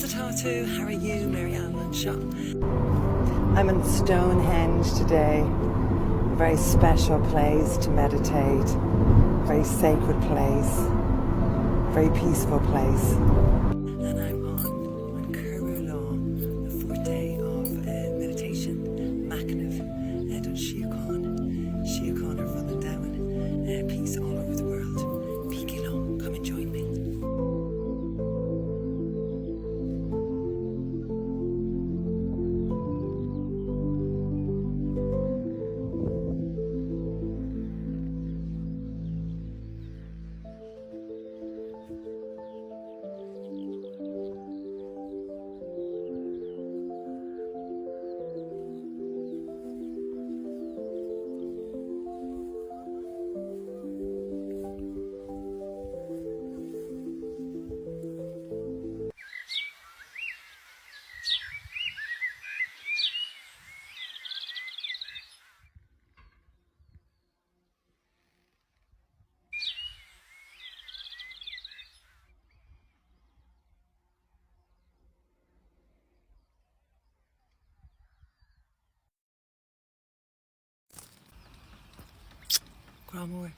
Conas atá tú? How are you? Mary Ann anseo. I'm in Stonehenge today, a very special place to meditate, a very sacred place, a very peaceful place. And I'm on an ceathrú lá, the fourth day of meditation, machnamh don síocháin, síocháin ar fud an domhain, peace all over the world. Bígí liom, come and join me. Grá mór.